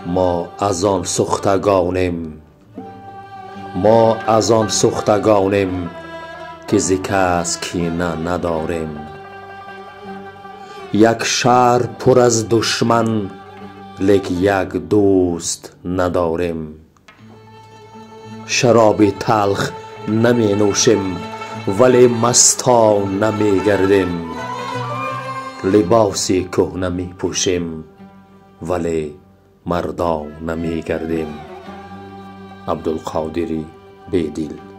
Мо аз он сӯхтагонем, мо аз он сӯхтагонем, ки зи кас кина надорем. Як шаҳр пур аз душман, лек як дӯст надорем. Шароби талх наменӯшем, вале мастон намегардем. Либоси кӯҳна мепӯшем, вале мардон намегардем. Абдулқодири Бедил.